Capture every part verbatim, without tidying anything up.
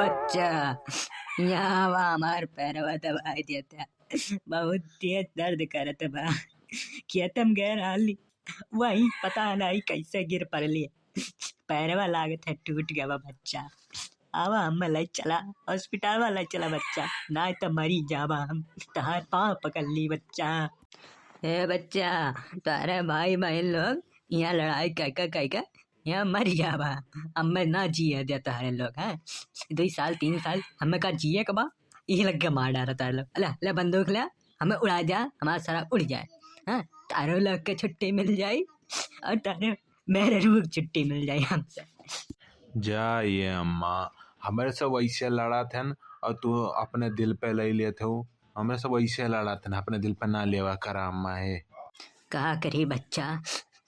बच्चा, यहाँ आवा, हमार पैरवा दबाई देता, बहुत तेज दर्द करत बा। खेतम गए रहली, वही पता नहीं कैसे गिर पड़ली, पैरवा लागत है टूट गवा बच्चा। आवा, हमें ले चला, हॉस्पिटलवा ले चला बच्चा, नाहीं तो मरी जाबा हम। तहार पाँव पकड़ ली बच्चा। ए बच्चा, तारे भाई बहन लोग यहाँ लड़ाई कइके कइके यहाँ मरी जाबा। हमें ना जिए दे तारे लोग, हैं? दुई साल, तीन साल हमें का जिए के बा, यही लग के मार डारा तारे लोग। ले, ले बंदूक ले, हमें उड़ा जा, हमारा सारा उड़ जाए, हैं? तारे लोग के छुट्टी मिल जाई और तारे मेरे रूह की छुट्टी मिल जाई हमसे। जा ये अम्मा, हमरे सब वैसे लड़त हन और तू अपने दिल पे ले लेत हो। हमरे सब वैसे लड़त हन, अपने दिल पे ना लेवा करा अम्मा हे। का करी बच्चा,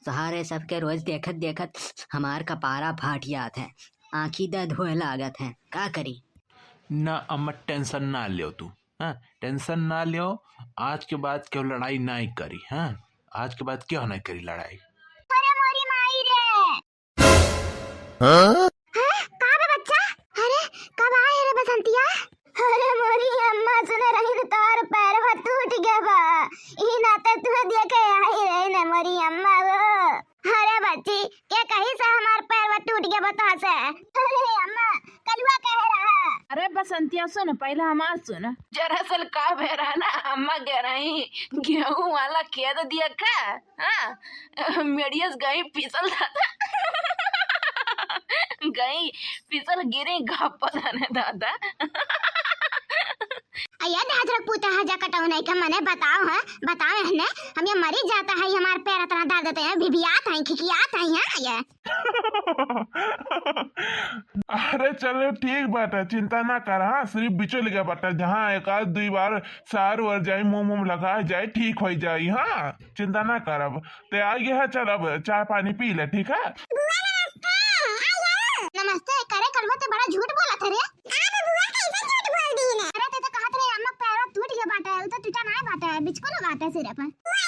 सहारे सबके रोज देखत देखत हमार कपारा फाट जात है, आँखी दर्द होए लागत है, का करी? ना अम्मा, टेंशन ना लियो तू, हाँ, टेंशन ना लियो। आज के बाद केहू लड़ाई नाहीं करी, हाँ, आज के बाद केहू नाहीं करी लड़ाई। अरे मोरी माई रे। हाँ? हाँ, का बे बच्चा? अरे, कब आए रे बसंतिया? अरे मोरी अम्मा, सुने रही तो तोर पैरवा टूट गया बा, ई नाते तुहे देखे आई रही ने मोरी अम्मा वो। अरे बच्ची, के कही से हमार पैरवा टूट गया बता से? अरे अम्मा, कलुआ कहे रहा। अरे बसंतिया सुन, पहले हमार सुन। दरअसल का भे रहा ना, अम्मा कह रही गेहूं वाला खेत दिया का, हाँ, मेड़ियस गई फिसल दादा, गई फिसल गिरी गप्प दाने दादा। अये दे हजरक पूता है जा कटऊ नहीं के मने बताओ है, बताओ है ने, हम ये मरी जाता है, हमार पैर इतना दर्द देते हैं, भिभियात हैं, खिखियात हैं, हाँ ये। अरे चलो ठीक बात है, चिंता ना कर, हाँ, सिर्फ बिचो लगे बाटे, जहाँ एक आध दुई बार सार वार जाई, मुंह मुंह लगा जाई, ठीक हो जाई, हाँ, चिंता ना करब। ते आ गया है, चल अब चाय पानी पी ले, ठीक है? बुआ नमस्ते, आ गया। नमस्ते, करे कलुआ ते बड़ा झूठ बोलत है रे। आ बे बुआ कैसे झूठ बोल दी ने? अरे ते तो कहत रहे अम्मा पैरवा टूट गया बाटे, उ तो टूटा ना बाटे, बिचको ना बाटे सिर पर। बुआ